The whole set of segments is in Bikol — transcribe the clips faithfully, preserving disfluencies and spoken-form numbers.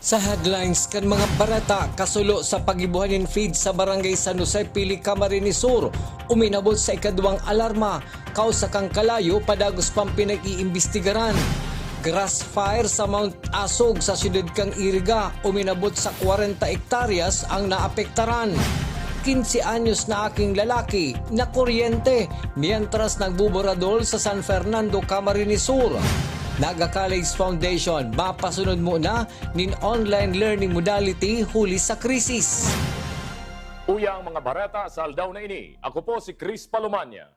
Sa headlines kan mga bareta, kasulo sa paggibohan nin feed sa Barangay San Jose, Pili, Camarines Sur, uminabot sa ikadwang alarma, kausa kan kalayo, padagos pang pinag-iimbestigaran. Grass fire sa Mount Asog sa siyudad kan Iriga, uminabot sa kwarenta hektaryas ang naapektaran. Kinse anyos na aking lalaki nakuryente mientras nagbuburadol sa San Fernando, Camarines Sur. Naga College Foundation, mapasunod muna nin online learning modality huli sa krisis. Uya ang mga bareta sa aldaw na ini. Ako po si Chris Palomania.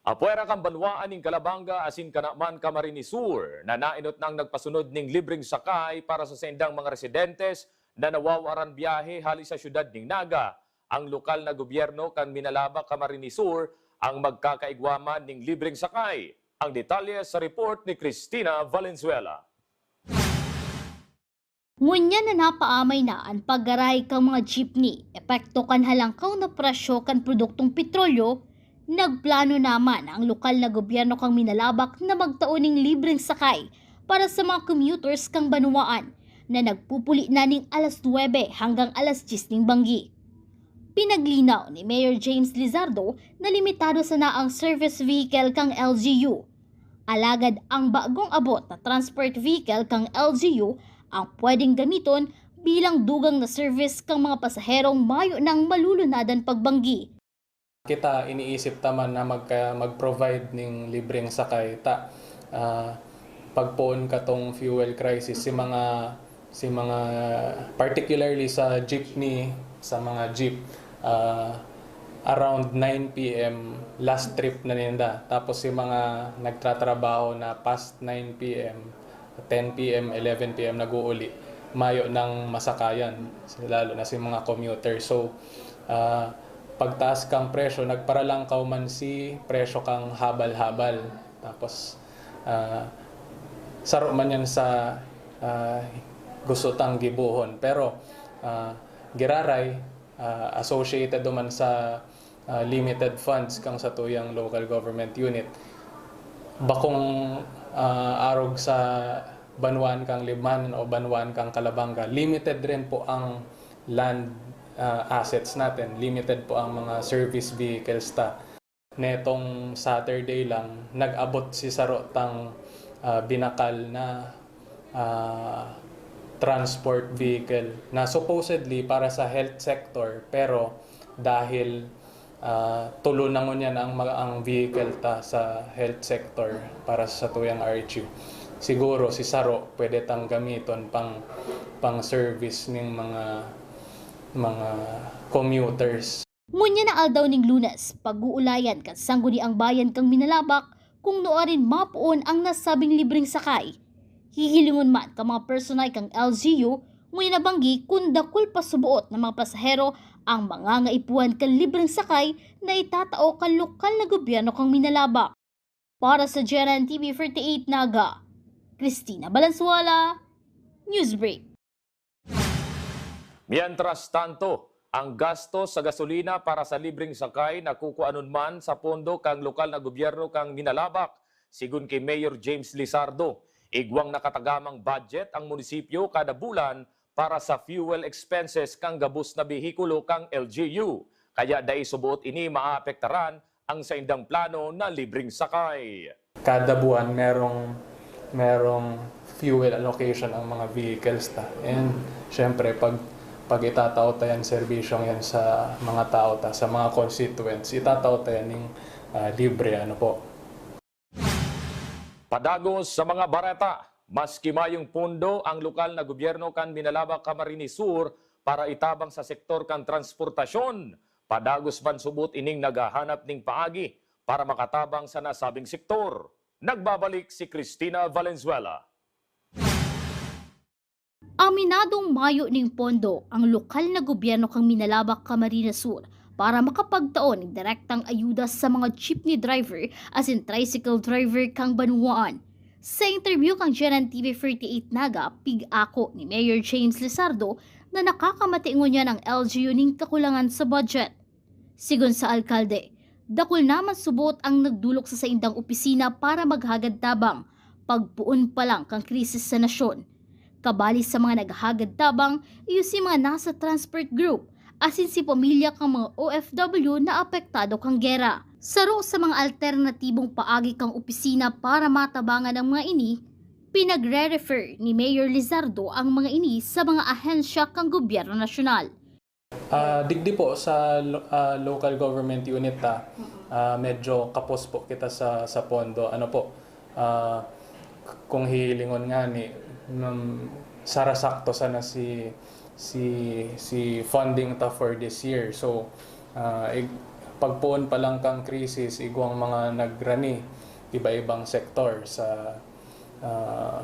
Apwera kan banwaan nin Calabanga asin Canaman, Camarines Sur, na naenot nang nagpasunod nin libreng sakay para sa saindang mga residentes na nawawaran biyahe hali sa siyudad nin Naga. Ang lokal na gobyerno kan Minalabac, Camarines Sur, ang magkakaigwa man nin libreng sakay. Ang detalye sa report ni Christina Valenzuela. Ngunyan na napaamay na an paggarahay kan mga jeepney, epekto kan halangkaw na presyo kan produktong petrolyo, nagplano naman ang lokal na gobyerno kan Minalabac na magtao nin libreng sakay para sa mga commuters kan banwaan na nagpupuli na nin alas nuebe hanggang alas dyes nin banggi. Pinaglinaw ni Mayor James Lizardo na limitado sana ang service vehicle kan L G U. Alagad ang bagong abot na transport vehicle kan L G U ang pwedeng gamiton bilang dugang na service kan mga pasaherong mayo nang malulunadan pagbanggi. Kita iniisip ta man na magka-, mag-provide ning libreng sakay ta, ah, pagpoon katong fuel crisis, si mga, si mga, particularly sa jeepney, sa mga jeep, ah, around nine P M last trip na ninda. Tapos si mga nagtratrabaho na past nine P M, ten P M, eleven P M nag-uuli, mayo nang masakayan, lalo na si mga commuter. So, ah, pagtaas kang presyo, nagparalangkaw man si presyo kang habal-habal. Tapos, ah, saro man yan sa, ah, gusto tang gibohon. Pero, ah, giraray, ah, associated duman sa, ah, limited funds kang satuyang local government unit. Bakong, ah, arog sa banwaan kang Libmanan o banwaan kang Calabanga, limited rin po ang land, ah, assets natin. Limited po ang mga service vehicles ta. Netong Saturday lang, nag-abot si saro tang, ah, binakal na, ah, transport vehicle na supposedly para sa health sector, pero dahil, ah, tulo na ngunyan ang ma-, ang vehicle ta sa health sector para sa satuyang R H U. Siguro si saro pwede tang gamiton pang, pang service ning mga, mga commuters. Ngunyan na aldaw ning Lunes, pag-uulayan kan Sangguniang Bayan kan Minalabac kung nuarin mapoon ang nasabing libreng sakay. Hihilingon man kan mga personal kan L G U, ngunyan na banggi kun dakul pa suboot na mga pasahero ang mangangaipuhan kan libreng sakay na itatao kan lokal na gobyerno kan Minalabac. Para sa G N N T V forty-eight Naga, Christina Valenzuela, Newsbreak. Mientras tanto, ang gastos sa gasolina para sa libreng sakay nakukuanon man sa pondo kan lokal na gobyerno kan Minalabac. Sigon ki Mayor James Lizardo, igwang nakatagamang budget ang munisipyo kada bulan para sa fuel expenses kan gabos na behikulo kan L G U, kaya dai suboot ini maapektaran ang saindang plano na libreng sakay. Kada buwan merong, merong fuel allocation ang mga vehicles ta. And syempre, pag, pag itatao ta yan, serbisyong yan sa mga tao ta, sa mga constituents, itatao ta yan ning, ah, libre, ano po. Padagos sa mga bareta, maski mayong pondo ang lokal na gobyerno kan Minalabac, Camarines Sur para itabang sa sektor kan transportasyon, padagos man subot ining naghahanap ning paagi para makatabang sa nasabing sektor. Nagbabalik si Christina Valenzuela. Aminadong mayo ning pondo ang lokal na gobyerno kan Minalabac, Camarines Sur para makapagtao nin direktang ayuda sa mga jeepney driver asin tricycle driver kan banwaan. Sa interview kan G N N T V forty-eight Naga, pig-ako ni Mayor James Lizardo na nakakamati ngunyan ang L G U nin kakulangan sa budget. Sigon sa alkalde, dakul na man subot ang nagdolok sa saindang opisina para maghagad tabang, pagpoon pa lang kan krisis sa nasyon. Kabali sa mga naghagad tabang, iyo si mga nasa transport group, asin si pamilya kan mga O F W na apektado kan gera. Saro sa mga alternatibong paagi kan opisina para matabangan ang mga ini, pinagre-refer ni Mayor Lizardo ang mga ini sa mga ahensya kan gobyerno nasyonal. Ah, digdi po sa lo- ah, local government unit ta, ah, medyo kapos po kita sa sa pondo. Ano po, ah, k- kung hihilingon nga ni um, sarasakto sana si si si funding ta for this year. So, ah, ig- pagpoon pa lang kang krisis, igwang mga nagrani iba-ibang sektor sa ah,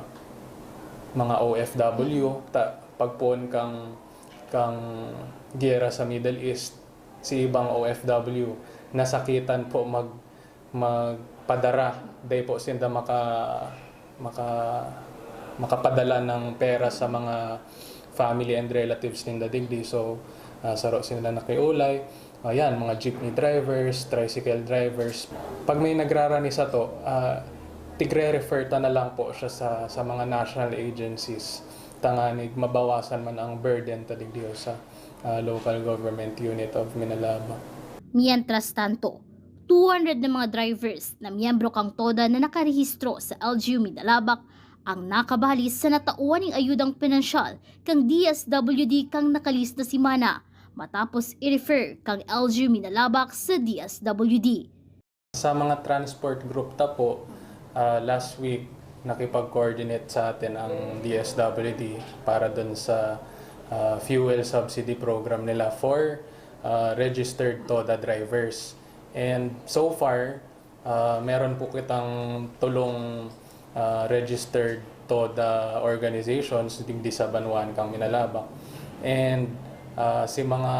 mga O F W, ta, pagpoon kang kang giyera sa Middle East, si ibang O F W nasakitan po mag magpadara, dai po sinda maka maka makapadala ng pera sa mga family and relatives ninda digdi. So, ah, saro sinda nakiulay. Ayan, mga jeepney drivers, tricycle drivers. Pag may nagrarani sato, ah, tigre-refer ta na lang po siya sa sa mga national agencies tanganing mabawasan man ang burden ta digdi sa ah, local government unit of Minalabac. Mientras tanto, two hundred na mga drivers na miyembro kan TODA na nakarehistro sa L G U Minalabac ang nakabali sa natawan ning ayudang pinansyal kan D S W D kan nakalista semana, matapos i-refer kan L G U Minalabac sa D S W D. Sa mga transport group ta po, ah, last week nakipag-coordinate sa atin ang D S W D para dun sa ah, fuel subsidy program nila for ah, registered TODA drivers. And so far, ah, meron po kitang tulong ah, registered TODA organizations digdi sa banwaan kang Minalabac. And ah, si mga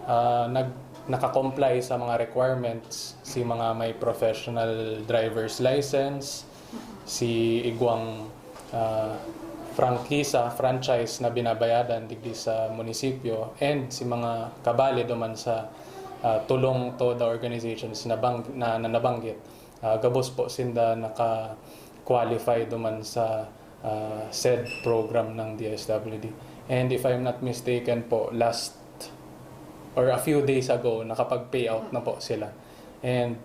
ah, nag naka-comply sa mga requirements, si mga may professional driver's license, si igwang ah, prangkisa, franchise na binabayadan digdi sa munisipyo, and si mga kabali duman sa ah, tulong TODA organizations na, bang, na, na nabanggit, ah, gabos po sinda naka-qualify duman sa ah, said program ng D S W D. And if I'm not mistaken po, last or a few days ago, nakapag-payout na po sila. And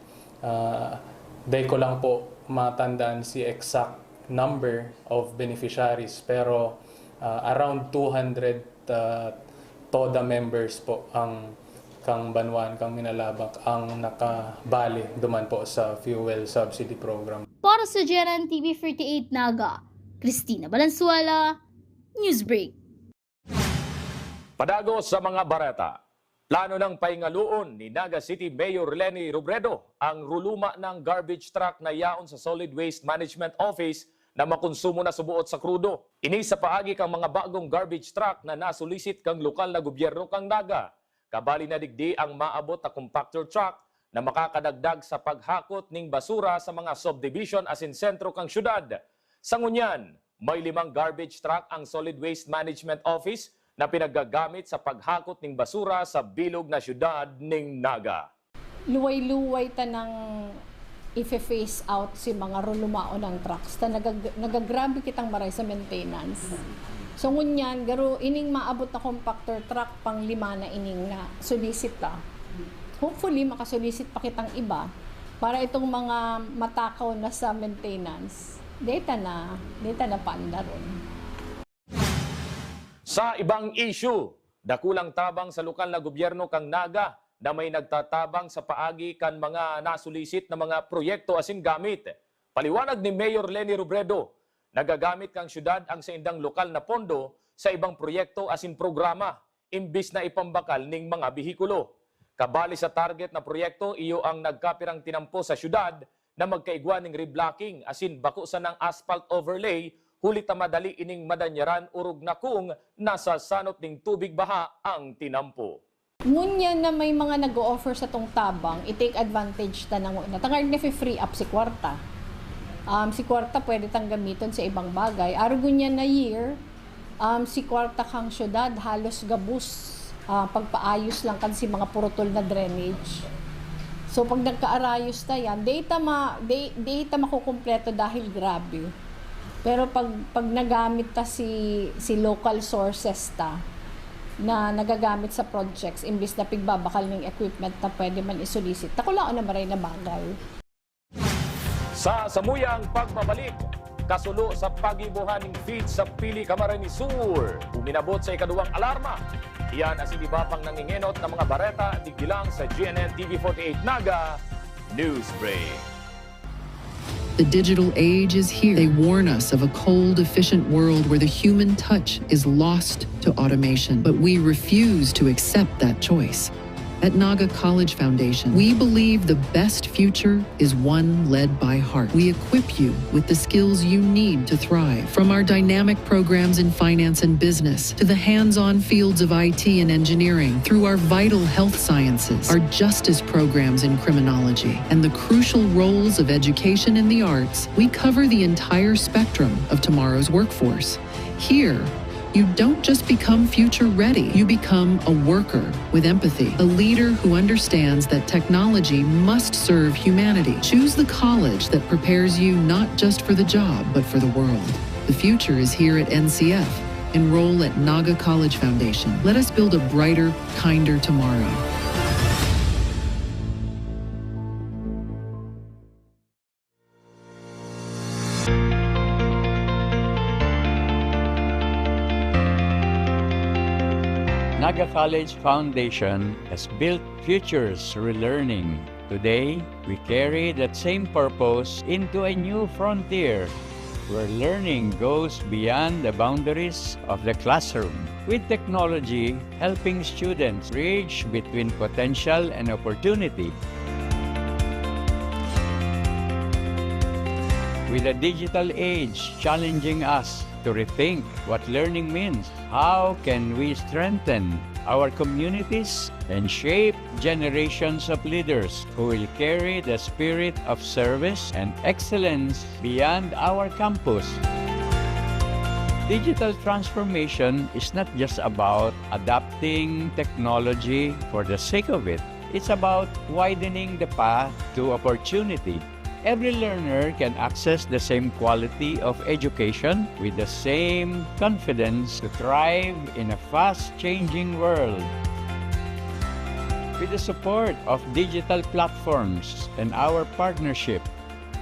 ah, dai ko lang po matandaan si exact number of beneficiaries, pero ah, around two hundred ah, TODA members po ang kang banwaan kang Minalabac ang nakabali duman po sa fuel subsidy program. Para sa G N N T V forty-eight Naga, Christina Balansuela, Newsbreak. Padagos sa mga bareta. Plano ng paingaloon ni Naga City Mayor Leni Robredo ang ruluma ng garbage truck na yaon sa Solid Waste Management Office na makonsumo na subuot sa krudo. Ini sa paagi kang mga bagong garbage truck na nasulisit kang lokal na gobyerno kang Naga. Kabali na digdi ang maabot na compactor truck na makakadagdag sa paghakot ning basura sa mga subdivision asin sentro kang syudad. Sa ngunyan, may limang garbage truck ang Solid Waste Management Office na pinagagamit sa paghakot ning basura sa bilog na syudad ning Naga. Luway-luway ta nang ife-phase out si mga rulumaon ng trucks ta nagag- nagagrabe kitang maray sa maintenance. So ngunyan, garo ining maabot na compactor truck pang lima na ining na solicit ta. Hopefully, makasulisit pa kitang iba para itong mga matakaw na sa maintenance, data na, data na paandaron. Sa ibang issue, dakulang tabang sa lokal na gobyerno kang Naga na may nagtatabang sa paagi kan mga nasulisit na mga proyekto asin gamit. Paliwanag ni Mayor Leni Robredo, nagagamit kang syudad ang saindang lokal na pondo sa ibang proyekto asin programa, imbis na ipambakal ning mga behikulo. Kabali sa target na proyekto, iyo ang nagkapirang tinampo sa syudad na magkaigwa ning reblocking asin bako sanang asphalt overlay, huli ta madali ining madanyaran orog na kung nasasanop ning tubig baha ang tinampo. Ngunyan na may mga nag-o-offer sa tong tabang, i-take advantage ta na nguna. Tangarig na free up si kwarta. Um, si kwarta pwede tang gamiton sa ibang bagay. Arog ngunyan na year, um, si kwarta kang syudad halos gabos ah, pagpaayos lang kan si mga purutol na drainage. So pag nagkaarayos ta yan, data ma, da, data makukumpleto dahil grabe. Pero pag, pag nagamit ta si, si local sources ta na nagagamit sa projects, imbis na pigbabakal ning equipment na pwede man i-solicit, takulaon na maray na bagay. Sa samuyang pagbabalik, kasulo sa paggibohan ning feed sa Pili, Camarines Sur, uminabot sa ikaduwang alarma. Iyan asin iba pang nangingenot na mga bareta, digdi lang sa G N N T V forty-eight Naga News Break. The digital age is here. They warn us of a cold, efficient world where the human touch is lost to automation, but we refuse to accept that choice. At Naga College Foundation, we believe the best future is one led by heart. We equip you with the skills you need to thrive. From our dynamic programs in finance and business to the hands on fields of I T and engineering, through our vital health sciences, our justice programs in criminology, and the crucial roles of education and the arts, we cover the entire spectrum of tomorrow's workforce. Here, you don't just become future ready, you become a worker with empathy, a leader who understands that technology must serve humanity. Choose the college that prepares you not just for the job, but for the world. The future is here at N C F. Enroll at Naga College Foundation. Let us build a brighter, kinder tomorrow. Naga College Foundation has built futures through learning. Today, we carry that same purpose into a new frontier where learning goes beyond the boundaries of the classroom, with technology helping students bridge between potential and opportunity. With the digital age challenging us to rethink what learning means, how can we strengthen our communities and shape generations of leaders who will carry the spirit of service and excellence beyond our campus? Digital transformation is not just about adapting technology for the sake of it. It's about widening the path to opportunity. Every learner can access the same quality of education with the same confidence to thrive in a fast-changing world. With the support of digital platforms and our partnership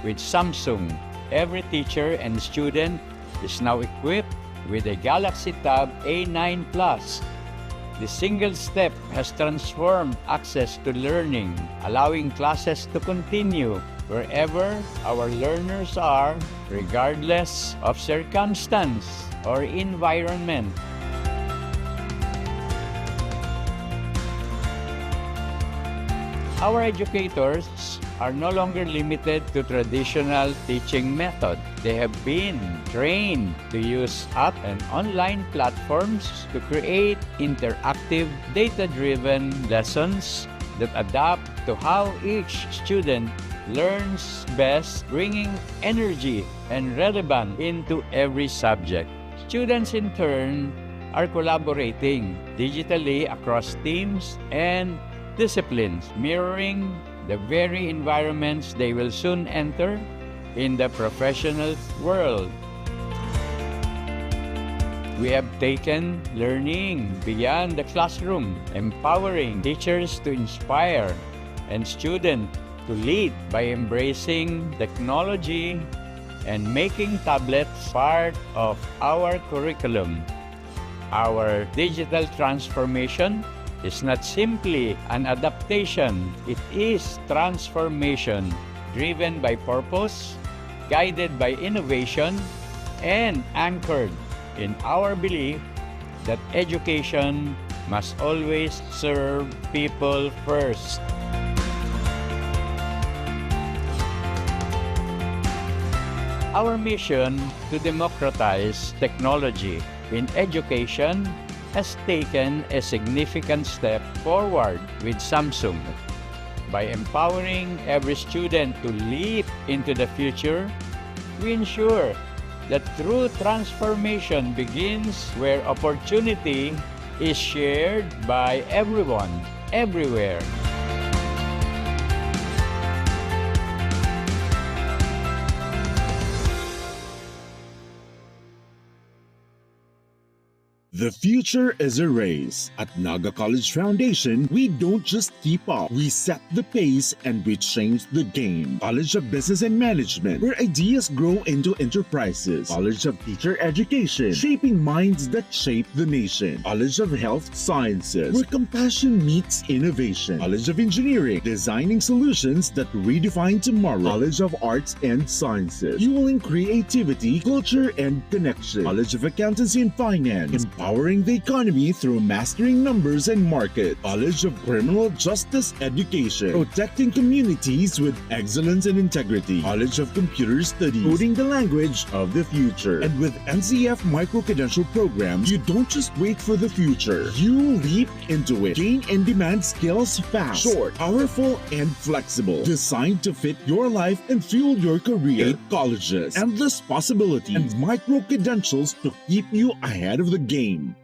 with Samsung, every teacher and student is now equipped with a Galaxy Tab A nine Plus. The single step has transformed access to learning, allowing classes to continue wherever our learners are, regardless of circumstance or environment. Our educators are no longer limited to traditional teaching method. They have been trained to use app and online platforms to create interactive, data-driven lessons that adapt to how each student learns best, bringing energy and relevance into every subject. Students, in turn, are collaborating digitally across teams and disciplines, mirroring the very environments they will soon enter in the professional world. We have taken learning beyond the classroom, empowering teachers to inspire and students to lead by embracing technology and making tablets part of our curriculum. Our digital transformation is not simply an adaptation, it is transformation driven by purpose, guided by innovation, and anchored in our belief that education must always serve people first. Our mission to democratize technology in education has taken a significant step forward with Samsung. By empowering every student to leap into the future, we ensure that true transformation begins where opportunity is shared by everyone, everywhere. The future is a race. At Naga College Foundation, we don't just keep up, we set the pace and we change the game. College of Business and Management, where ideas grow into enterprises. College of Teacher Education, shaping minds that shape the nation. College of Health Sciences, where compassion meets innovation. College of Engineering, designing solutions that redefine tomorrow. College of Arts and Sciences, fueling creativity, culture, and connection. College of Accountancy and Finance, empowering the economy through mastering numbers and market. College of Criminal Justice Education, protecting communities with excellence and integrity. College of Computer Studies, coding the language of the future. And with N C F micro-credential programs, you don't just wait for the future. You leap into it. Gain in-demand skills fast, short, powerful, and flexible. Designed to fit your life and fuel your career. Eight colleges, endless possibilities, and micro-credentials to keep you ahead of the game.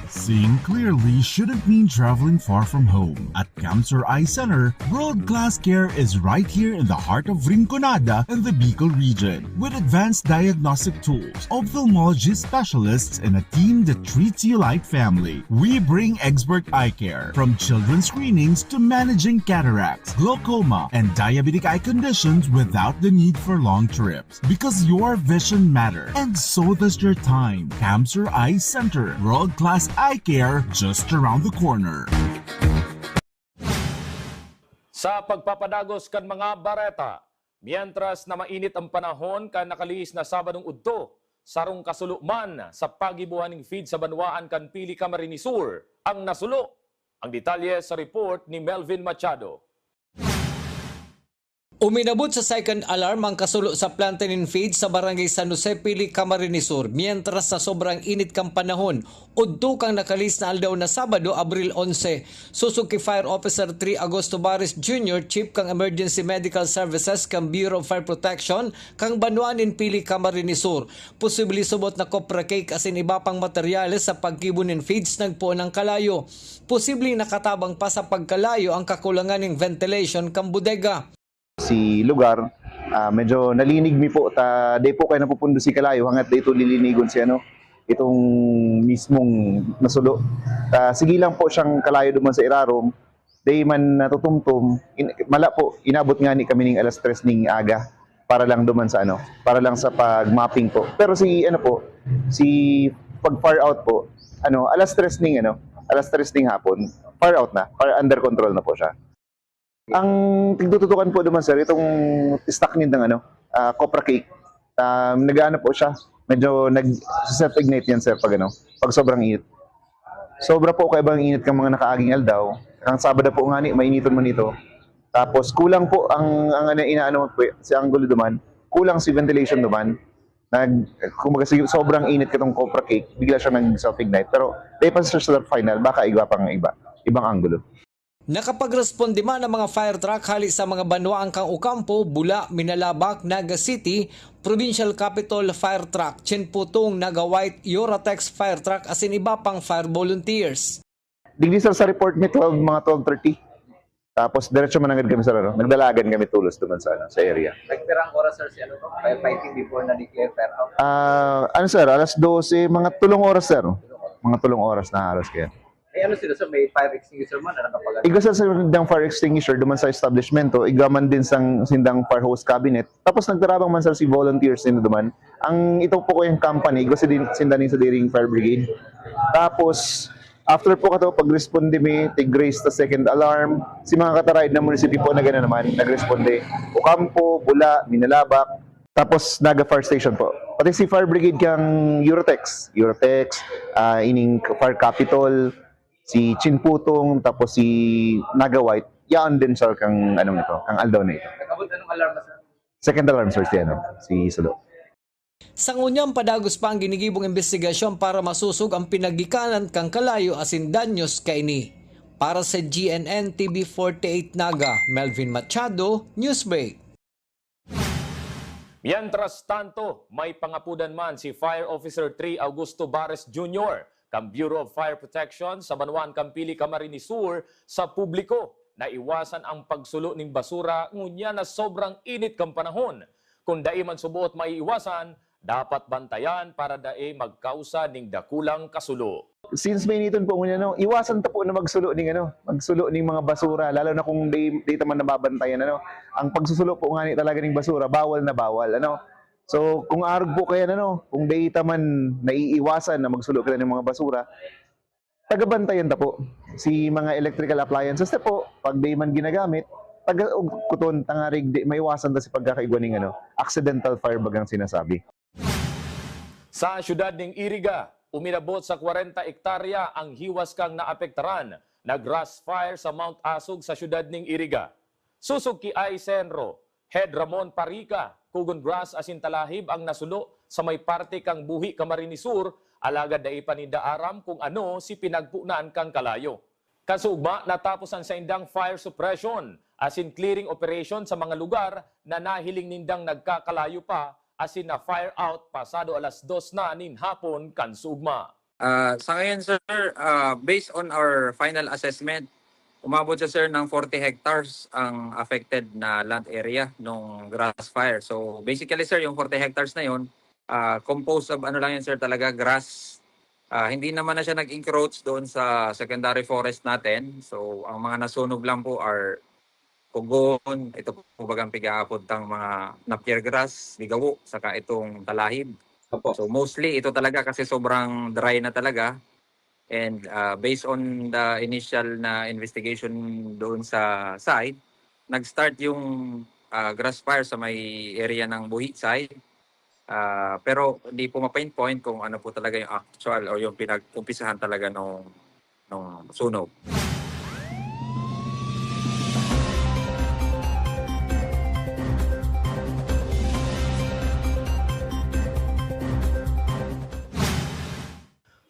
Seeing clearly shouldn't mean traveling far from home. At Cancer Eye Center, world-class care is right here in the heart of Rinconada and the Bicol region. With advanced diagnostic tools, ophthalmology specialists, and a team that treats you like family, we bring expert eye care. From children's screenings to managing cataracts, glaucoma, and diabetic eye conditions without the need for long trips. Because your vision matters, and so does your time. Cancer Eye Center, world-class eye care just around the corner. Sa pagpapadagos kan mga bareta, mientras na mainit ang panahon kan nakalihis na Sabadong udto, sarong kasulo man sa paggibohan nin feed sa banwaan kan Pili, Camarines Sur ang nasulo. Ang detalye sa report ni Melvin Machado. Uminabot sa second alarm ang kasulo sa planta nin feed sa Barangay San Jose, Pili, Camarines Sur, mientras sa sobrang init kan panahon, udto kan nakalihis na aldaw na Sabado, Abril onse. Sosog ki Fire Officer three Augusto Baris Junior, Chief kan Emergency Medical Services kan Bureau of Fire Protection kan banwaan nin Pili, Camarines Sur, posible subot na copra cake asin iba pang materyales sa paggibo nin feeds nagpoon ang kalayo. Posibleng nakatabang pa sa pagkalayo ang kakulangan nin ventilation kan bodega. Si lugar, ah, medyo nalinig mi po ta di po kayo napupundo si kalayo hangat dito lilinigon si ano, itong mismong nasulo. Ah, sige lang po siyang kalayo duman sa irarom, di man natutumtum, in, mala po, inabot nga ni kami ning alas tres ning aga para lang duman sa ano, para lang sa pag-mapping po. Pero si ano po, si pag far out po, ano, alas tres ning ano, alas tres ning hapon, far out na, far under control na po siya. Ang tigtututukan po naman, sir, itong stock need ng ano, ah, copra cake. Um, nag-ano po siya, medyo nag-self-ignite yan, sir, pag ano, pag sobrang init. Sobra po kaibang init kang mga nakaaging aldaw. Ang Sabado po nga ni, mainiton man ito. Tapos kulang po ang, ang ano, inaano po, si Angulo duman, kulang si ventilation duman. Nag, kumbaga, sige, sobrang init katong copra cake, bigla siya nag-self-ignite. Pero, di pa siya sa final, baka iba pang iba, ibang angulo. Nakapagresponde man ang mga fire truck hali sa mga banwaan kan Ocampo, Bula, Minalabac, Naga City, Provincial Capitol Fire Truck, Chinputong, Naga White, Eurotex Fire Truck asin iba pang fire volunteers. Digdi, sir, sa report mi, twelve, mga twelve thirty. Tapos diretso man agad kami, sir, ano? Nagdalagan kami tulos duman sa, ano, sa area. Nagpirang oras, sir, si ano to? Firefighting before na-declare fire out? Ah, ano, sir, alas dose, mga tulong oras, sir. Mga tulong oras na halos kaya. Eh, ano sila, sir? May fire extinguisher man na nakapag- Igwa sa sindang fire extinguisher duman sa establishmento, igwa man din sang sindang fire hose cabinet. Tapos nagtarabang man, sir, si volunteers nila duman. Ang ito po ko yung company, igwa si din, sinda ning sa diring fire brigade. Tapos, after po kato, pag-responde mi, tig-raise ta second alarm. Si mga kataraid na munisipyo po na gano'n naman, nagresponde. Ocampo, Bula, Minalabac, tapos Naga Fire Station po. Pati si Fire Brigade kang Eurotex, Eurotex, ah, ining Fire Capital, si Chinputong, tapos si Naga White, yaan din, sir, kang anong ito, kang aldaw na ito. Nag-abot anong alarm, sir? Second alarm, sir, si, ano, si Sulo. Sa ngunyan, padagos pa ang ginigibong imbestigasyon para masosog ang pinagikanan kan kalayo asin danyos kaini. Para sa G N N T V forty-eight Naga, Melvin Machado, Newsbreak. Mientras tanto, may pangapodan man si Fire Officer three Augusto Bares Junior kan Bureau of Fire Protection sa banwaan kan Pili, Camarines Sur sa publiko na iwasan ang pagsulo nin basura ngunyan na sobrang init kan panahon. Kun dai man suboot maiiwasan, dapat bantayan para dai magkausa ning dakulang kasulo. Since mainiton po ngunyan, no, iwasan ta po na magsulo ning ano, magsulo ning mga basura, lalo na kung di, di ta man nababantayan, ano. Ang pagsusulo po ngani talaga ning basura, bawal na bawal, ano. So, kung arog po kayan, ano, kung di ta man naiiwasan na magsulo kita ning mga basura, tagabantayan ta po si mga electrical appliances ta po, pag di man ginagamit, taga-, kuton, tangarig di maiwasan ta si pagkakaigwa ning ano, accidental fire bagang sinasabi. Sa siyudad ning Iriga, uminabot sa kwarenta ektarya ang hiwas kan naapektaran na grass fire sa Mount Asog sa siyudad ning Iriga. Sosog ki Ay Senro, Head Ramon Parica, kugon grass asin talahib ang nasulo sa may parte kan Buhi, Camarines Sur, alagad dai pa ninda aram kun ano si pinagponan kan kalayo. Kan sa ugma, natapos an saindang fire suppression asin clearing operation sa mga lugar na nahiling nindang nagkakalayo pa asin na-fire out pasado alas dos na nin hapon kan sa ugma. Ah, sa ngayon, sir, ah, based on our final assessment, umabot siya, sir, ng forty hectares ang affected na land area nung grass fire. So, basically, sir, yung forty hectares na yun, ah, composed of ano lang yun, sir, talaga grass. Ah, hindi naman na siya nag-encroach doon sa secondary forest natin. So, ang mga nasunog lang po are pugon, ito po bagang pigaapod tang mga napier grass, bigawo, saka itong talahib. Opo. So mostly ito talaga kasi sobrang dry na talaga. And ah, based on the initial na investigation doon sa site, nag-start yung ah, grass fire sa may area ng Buhi side. Ah, pero hindi po ma-pinpoint kung ano po talaga yung actual o yung pinag-umpisahan talaga nung nung sunog.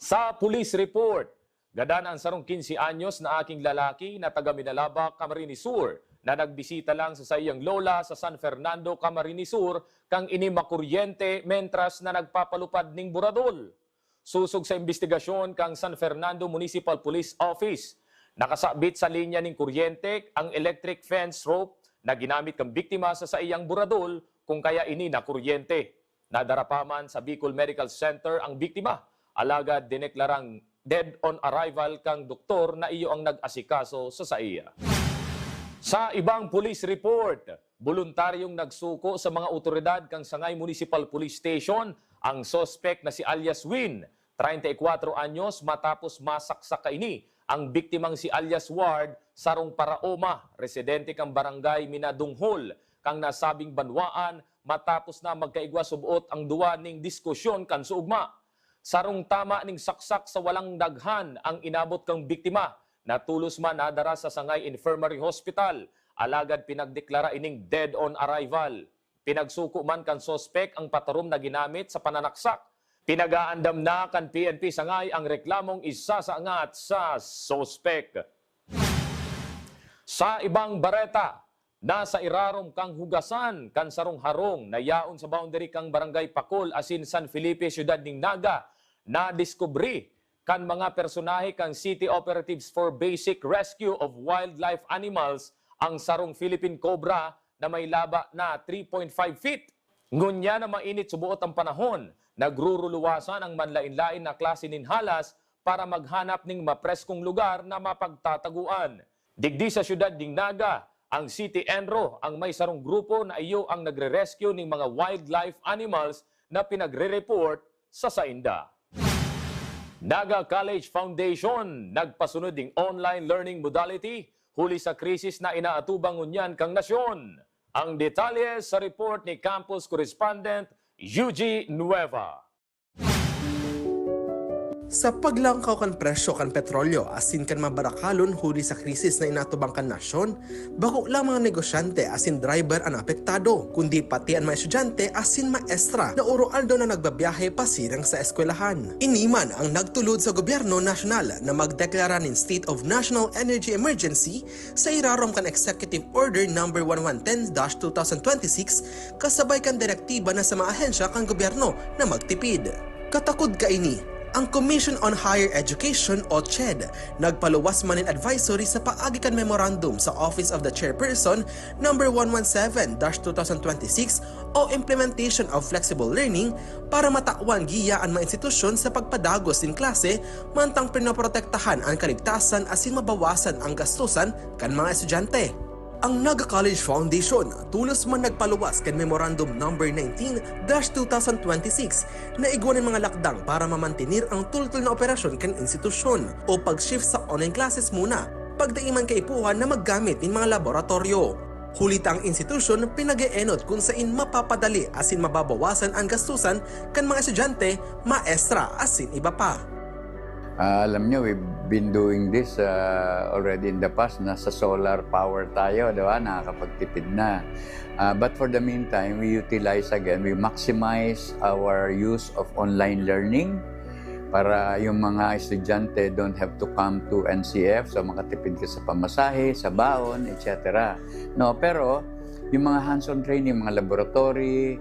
Sa police report, gadan an sarong quince anyos na aking lalaki na taga Minalabac, Camarines Sur, na nagbisita lang sa saiyang lola sa San Fernando, Camarines Sur, kan ini makuryente mentras na nagpapalupad ning buradol. Sosog sa imbestigasyon kan San Fernando Municipal Police Office, nakasabit sa linya nin kuryente ang electric fence rope na ginamit kan biktima sa saiyang buradol, kun kaya ini nakuryente. Nadara pa man sa Bicol Medical Center ang biktima, alagad dineklarang dead on arrival kan doktor na iyo ang nag-asikaso sa saiya. Sa ibang police report, boluntaryong nagsuko sa mga awtoridad kan Sangay Municipal Police Station ang suspek na si alias Win, treinta y cuatro anyos, matapos masaksak kaini ang biktimang si alias Ward, sarong paraoma, residente kan barangay Minadunghol, kan nasabing banwaan, matapos na magkaigwa subot ang duwa ning diskusyon kan sa ugma. Sarong tama ning saksak sa walang daghan ang inabot kan biktima. Natolos man nadara sa Sangay Infirmary Hospital, alagad pinagdeklara ining dead on arrival. Pinagsuko man kan suspek ang patarom na ginamit sa pananaksak. Pinag-aandam na kan P N P Sangay ang reklamong isasaangat sa suspek. Sa ibang bareta, nasa irarom kan hugasan kan sarong harong na yaon sa boundary kan Barangay Pacol asin San Felipe, siyudad nin Naga, nadiskubre kan mga personahe kan City Operatives for Basic Rescue of Wildlife Animals ang sarong Philippine cobra na may laba na three point five feet. Ngunyan na mainit suboot ang panahon, nagruruluwasan ang manlain-lain na klase nin halas para maghanap ning mapreskong lugar na mapagtataguan. Digdi sa siyudad nin Naga, ang City ENRO ang may sarong grupo na iyo ang nagre-rescue ning mga wildlife animals na pinagre-report sa sainda. Naga College Foundation nagpasunod ning online learning modality huli sa krisis na inaatubang ngunyan kan nasyon. Ang detalye sa report ni Campus Correspondent Eugene Nueva. Sa paglangkaw kan presyo kan petrolyo asin kan mga barakalon huli sa krisis na inatubang kan nasyon, bako lang mga negosyante asin driver an apektado, kundi pati an mga estudyante asin maestra na oro-aldaw na nagbabiyahe pasiring sa eskwelahan. Ini man ang nagtulod sa gobyerno nasyonal na magdeklara nin State of National Energy Emergency sa irarom kan Executive Order Number one one ten dash two thousand twenty-six, kasabay kan direktiba na sa mga ahensya kan gobyerno na magtipid. Katakod kaini, Ang Commission on Higher Education o CHED nagpaluwas man nin advisory sa paagi kan memorandum sa Office of the Chairperson number one one seven dash two thousand twenty-six o Implementation of Flexible Learning para matawan giya an mga institusyon sa pagpadagos nin klase mantang pinoprotektahan an kaligtasan asin mabawasan ang gastusan kan mga estudyante. Ang Naga College Foundation tolos man nagpaluwas kan Memorandum Number nineteen dash two thousand twenty-six na igwa nin mga lakdang para mamantener ang tultol na operasyon kan institusyon o pag-shift sa online classes muna, pagdai man kaipuhan na maggamit nin mga laboratoryo. Huli ta ang institusyon pinag-eenot kun sain mapapadali asin mababawasan ang gastusan kan mga estudyante, maestra asin iba pa. Ah, alam nyo, we've been doing this uh, already in the past. Nasa solar power tayo, di ba? Nakakapagtipid na. Uh, but for the meantime, we utilize again, we maximize our use of online learning para yung mga estudyante don't have to come to N C F, so makatipid ka sa pamasahe, sa baon, et cetera. No, pero yung mga hands-on training, mga laboratory,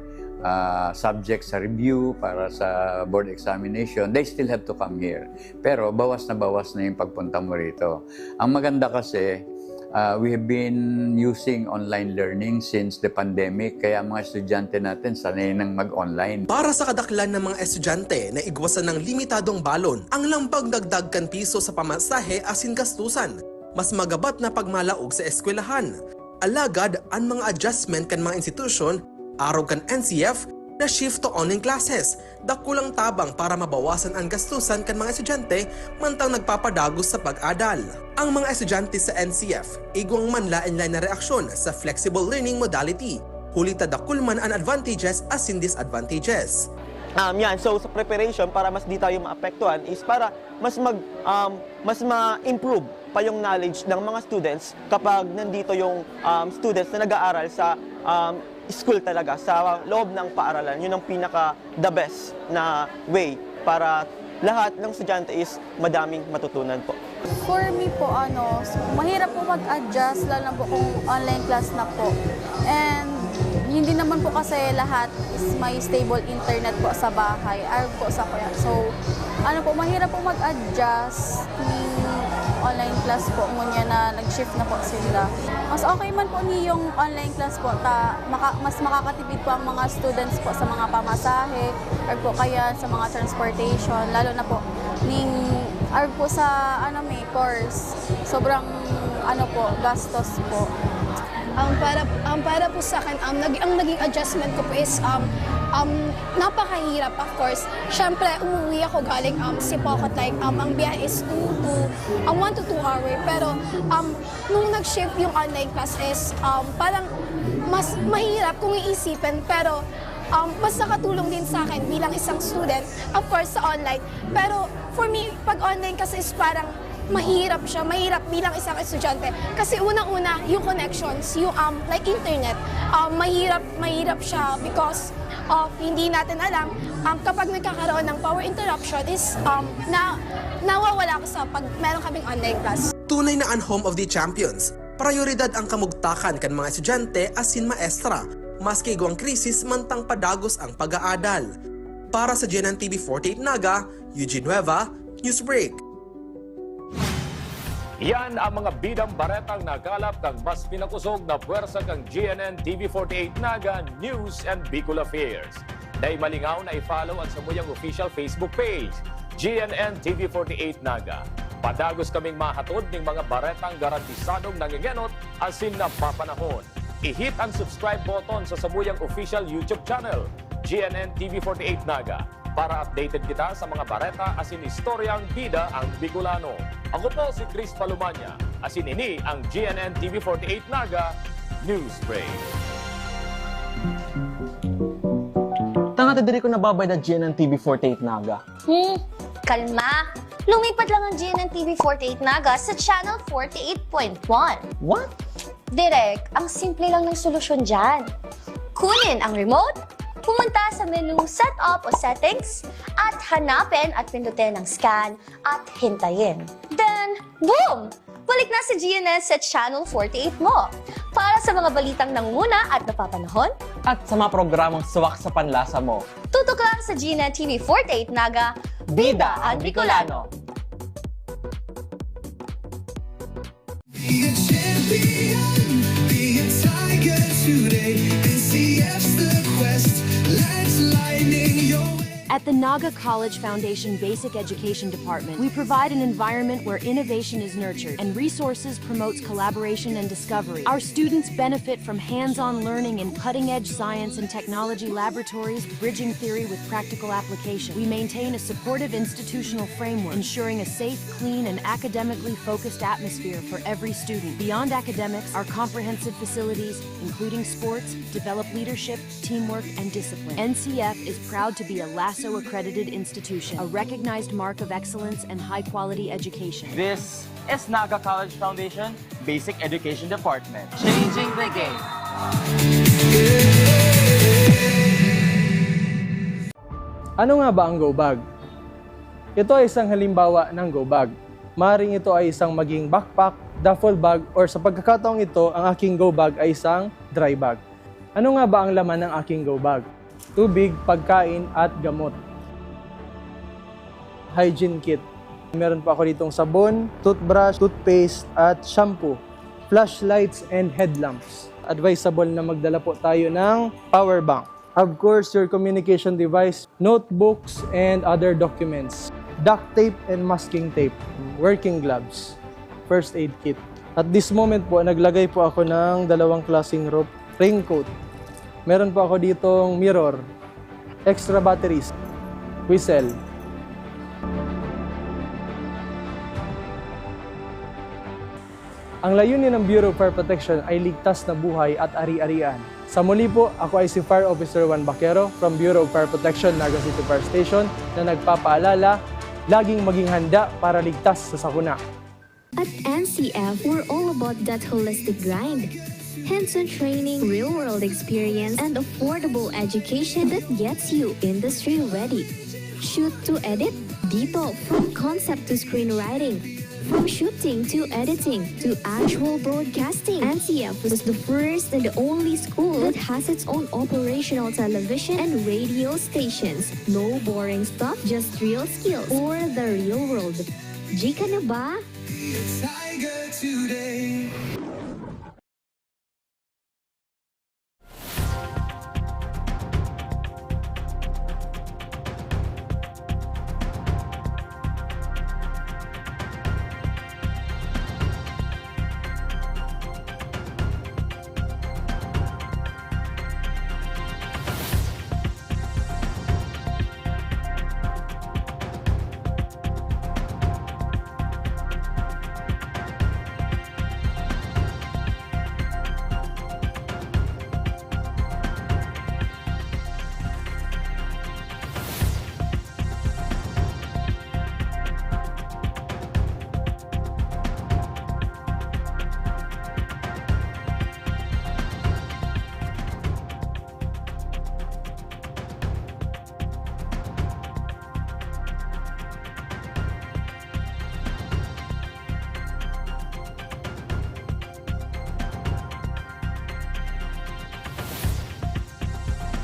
uh, subjects sa review para sa board examination, they still have to come here. Pero bawas na bawas na yung pagpunta mo rito. Ang maganda kasi, uh, we have been using online learning since the pandemic, kaya mga estudyante natin sanay nang mag-online. Para sa kadaklan ng mga estudyante na igwasan ng limitadong balon ang lambang dagdag kan piso sa pamasahe asin gastusan, mas magabat na pagmalaog sa eskwelahan. Alagad an mga adjustment kan mga institusyon, arog kan N C F, na shift to online classes, dakulang tabang para mabawasan an gastusan kan mga estudyante mantang nagpapadagos sa pag-adal. Ang mga estudyante sa N C F igwang man laen-laen na reaksyon sa flexible learning modality, huli ta dakul man an advantages asin disadvantages. Um, yan. So, sa preparation, para mas di tayo maapektuhan, is para mas mag, um, mas ma-improve pa yung knowledge ng mga students kapag nandito yung um, students na nag-aaral sa um, school talaga, sa loob ng paaralan. Yun ang pinaka the best na way para lahat ng estudyante is madaming matutunan po. For me po, ano, mahirap po mag-adjust, lalo na po kung online class na po. And hindi naman po kasi lahat is may stable internet po sa bahay. Arog po sa kuya. So, ano po, mahirap po mag-adjust ning online class po, ngunyan na nag-shift na po sila. Mas okay man po ni yung online class po, ta, maka, mas makakatipid po ang mga students po sa mga pamasahe, or po kaya sa mga transportation, lalo na po ning, or po sa, ano, may course. Sobrang, ano po, gastos po. Ang para ang para po sa akin, um, nag, ang naging adjustment ko po is um, um, napakahirap, of course. Siyempre, umuwi ako galing um, Sipocot, like, um, ang biyahe is two to, um, one to two hour. Pero um, nung nag-shift yung online class is um, parang mas mahirap kung iisipin, pero um, mas nakatulong din sa akin bilang isang student, of course, sa online. Pero for me, pag online kasi is parang mahirap siya, mahirap bilang isang estudyante. Kasi unang-una, yung connections, yung um, like internet, um, mahirap, mahirap siya because of hindi natin alam um, kapag nagkakaroon ng power interruption is um, na nawawala ako sa pag meron kaming online class. Tunay na an Home of the Champions, prayoridad ang kamugtakan kan mga estudyante asin maestra, maski igwang krisis mantang padagos ang pag-aadal. Para sa G N N T V forty-eight Naga, Eugene Nueva, Newsbreak. Yan ang mga bidang baretang nakalap kan mas pinakosog na pwersa kan G N N T V forty-eight Naga News and Bicol Affairs. Dai malingaw na i-follow ang samuyang official Facebook page, G N N T V forty-eight Naga. Padagos kaming mahatod ning mga baretang garantisadong nangengenot asin napapanahon. I-hit ang subscribe button sa samuyang official YouTube channel, G N N T V forty-eight Naga, para updated kita sa mga bareta asin istoryang bida ang Bicolano. Ako po si Chris Palumanya, asin ini ang G N N T V forty-eight Naga News Break. Tanga ta diri ko nababayad na G N N T V forty-eight Naga. Hmm, kalma. Lumipat lang ang G N N T V forty-eight Naga sa Channel forty-eight point one. What? Direk, ang simple lang ng solusyon dyan. Kunin ang remote, pumunta sa menu Setup o Settings, at hanapin at pindutin ang Scan at hintayin. Then, boom! Balik na sa G N S sa Channel forty-eight mo. Para sa mga balitang nangunguna at napapanahon, At sa mga programang swak sa panlasa mo. Tutok lang sa G N N T V forty-eight Naga Bida ang Bicolano! Be a champion, be a tiger today. N C F's the quest, let's lightning your way. At the Naga College Foundation Basic Education Department, we provide an environment where innovation is nurtured and resources promotes collaboration and discovery. Our students benefit from hands-on learning in cutting-edge science and technology laboratories, bridging theory with practical application. We maintain a supportive institutional framework, ensuring a safe, clean, and academically focused atmosphere for every student. Beyond academics, our comprehensive facilities, including sports, develop leadership, teamwork, and discipline. N C F is proud to be a LASO accredited institution, a recognized mark of excellence and high quality education. This is Naga College Foundation Basic Education Department. Changing the game! Ano nga ba ang go bag? Ito ay isang halimbawa ng go bag. Maring ito ay isang maging backpack, duffel bag, or sa pagkakataong ito, ang aking go bag ay isang dry bag. Ano nga ba ang laman ng aking go bag? Tubig, pagkain, at gamot. Hygiene kit. Meron pa ako ditong sabon, toothbrush, toothpaste, at shampoo. Flashlights and headlamps. Advisable na magdala po tayo ng power bank. Of course, your communication device, notebooks, and other documents. Duct tape and masking tape. Working gloves. First aid kit. At this moment po, naglagay po ako ng dalawang klaseng rope. Raincoat. Meron po ako ditong mirror. Extra batteries. Whistle. Ang layunin ng Bureau of Fire Protection ay ligtas na buhay at ari-arian. Sa muli po, ako ay si Fire Officer Juan Baquero from Bureau of Fire Protection, Naga City Fire Station, na nagpapaalala, laging maging handa para ligtas sa sakuna. At N C F, we're all about that holistic grind. Hands-on training, real-world experience, and affordable education that gets you industry ready. Shoot to edit, dito, from concept to screenwriting. From shooting to editing to actual broadcasting, N C F is the first and the only school that has its own operational television and radio stations. No boring stuff, just real skills for the real world. G ka na ba? Be a tiger today.